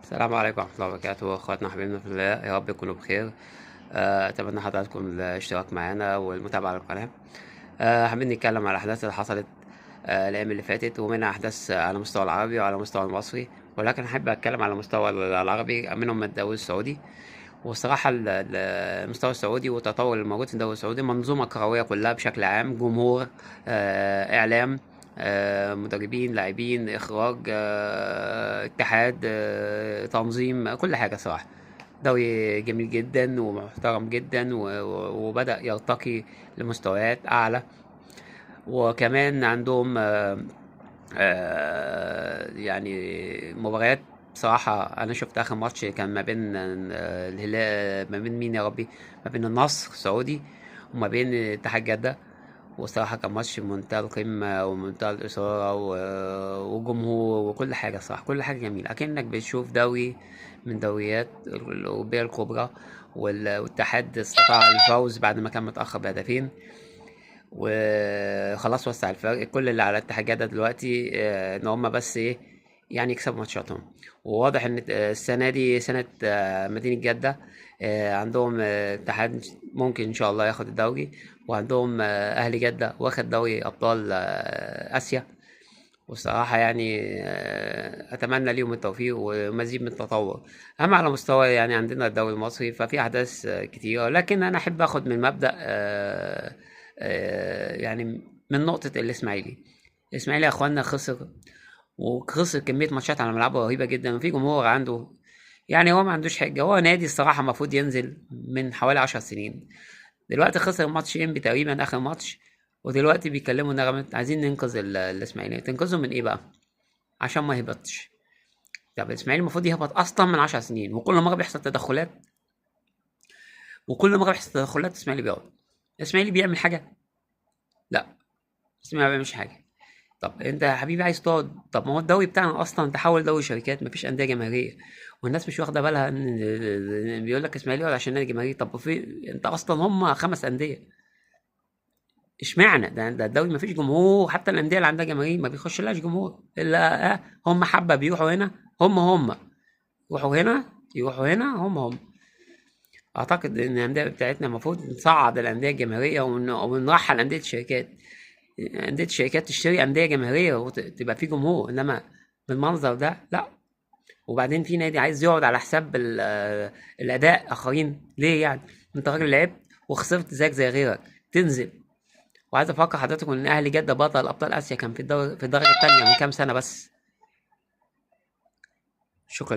السلام عليكم ورحمة الله وبركاته، اخواتنا حبايبنا في الله، يا رب يكونوا بخير. اتمنى حضراتكم الاشتراك معانا والمتابعة على القناة. حابين نتكلم على الأحداث اللي حصلت الأيام اللي فاتت، ومنها أحداث على المستوى العربي وعلى المستوى المصري، ولكن أحب أتكلم على المستوى العربي منهم الدوري السعودي. والصراحة المستوى السعودي والتطور الموجود في الدوري السعودي، منظومة كروية كلها بشكل عام، جمهور، إعلام، مدربين، لاعبين، إخراج، اتحاد، تنظيم، كل حاجة. صراحة دوري جميل جدا ومحترم جدا، وبدأ يرتقي لمستويات أعلى. وكمان عندهم يعني مباريات. بصراحة أنا شفت آخر ماتش كان ما بين الهلال، ما بين مين يا ربي، ما بين النصر السعودي وما بين اتحاد جدة. والصراحة كان ماتش منتهى القمة ومنتهى الإثارة وجمهور وكل حاجة. صراحة كل حاجة جميلة، أكنك بتشوف دوري من دوريات الأوروبية الكبرى. والاتحاد استطاع الفوز بعد ما كان متأخر بهدفين، وخلاص وسع الفرق. كل اللي على اتحاد جدة دلوقتي ان هم بس ايه يعني يكسبوا ماتشاتهم. وواضح ان السنة دي سنة مدينة جدة، عندهم اتحاد ممكن ان شاء الله ياخد الدوري، وعندهم اهلي جدة واخد دوري ابطال اسيا. والصراحة اتمنى ليهم التوفيق ومزيد من التطور. اما على مستوى عندنا الدوري المصري ففي احداث كتيرة، لكن انا احب اخد من مبدأ، من نقطة الاسماعيلي. الاسماعيلي يا اخوانا خسر، وخسر كمية ماتشات على ملعبه رهيبة جدا، وفي جمهور عنده هو ما عندوش حجة. هو نادي الصراحة المفروض ينزل من حوالي 10 سنين، دلوقتي خسر ماتش انبي تقريبا اخر ماتش، ودلوقتي بيكلموا نغمة عايزين ننقذ الاسماعيلي. تنقذه من ايه بقى؟ عشان ما يهبطش. طب الاسماعيلي المفروض يهبط اصلا من 10 سنين، وكل مرة بيحصل تدخلات، وكل مرة بيحصل تدخلات الاسماعيلي بيقعد. الاسماعيلي بيعمل حاجة؟ لا، الاسماعيلي ما بيعملش حاجة. طب انت يا حبيبي عايز تقعد؟ طب ما هو الدوري بتاعنا اصلا تحول دوري شركات، مفيش اندية جماهيرية، والناس مش واخده بالها ان بيقول لك اسماعيلي يقعد عشان نادي جماهيري. طب في انت اصلا هم 5 اندية، اشمعنى ده الدوري مفيش جمهور؟ حتى الاندية اللي عندها جماهير ما بيخش لهاش جمهور، الا هم حبه بيروحوا هنا، هم يروحوا هنا، يروحوا هنا، هم. اعتقد ان الاندية بتاعتنا المفروض نصعد الاندية الجماهيرية ونرحل اندية الشركات، اندية الشركات تشتري اندية جماهيرية وتبقى في جمهور، انما بالمنظر ده لا. وبعدين في نادي عايز يقعد على حساب الاداء اخرين، ليه يعني؟ انت راجل لعبت وخسرت زيك زي غيرك، تنزل. وعايز افكر حضراتكم ان اهلي جده بطل ابطال اسيا كان في الدرجة الثانية من كام سنة بس. شكرا.